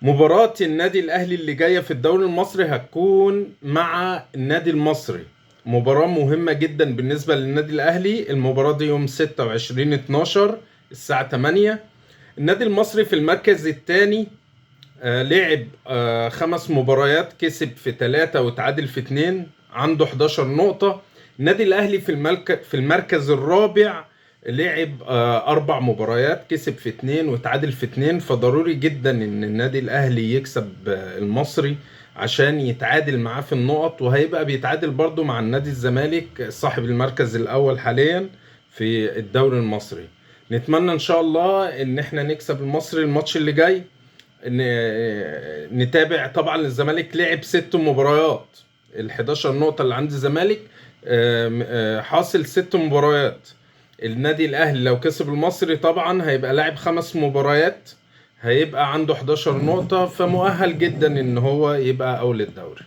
مباراة النادي الأهلي اللي جاية في الدوري المصري هتكون مع النادي المصري، مباراة مهمة جدا بالنسبة للنادي الأهلي. المباراة دي يوم 26/12 الساعة 8. النادي المصري في المركز الثاني، لعب 5 مباريات، كسب في 3 وتعادل في 2، عنده 11 نقطة. النادي الأهلي في المركز الرابع لعب 4 مباريات، كسب في 2 وتعادل في 2، فضروري جدا إن النادي الأهلي يكسب المصري عشان يتعادل معاه في النقط، وهيبقى بيتعادل برضو مع النادي الزمالك صاحب المركز الأول حاليا في الدوري المصري. نتمنى إن شاء الله إن احنا نكسب المصري الماتش اللي جاي. نتابع طبعا الزمالك لعب 6 مباريات، ال 11 نقطة اللي عند الزمالك، حاصل 6 مباريات. النادي الأهلي لو كسب المصري طبعا هيبقى لاعب 5 مباريات، هيبقى عنده 11 نقطة، فمؤهل جدا إن هو يبقى أول الدوري.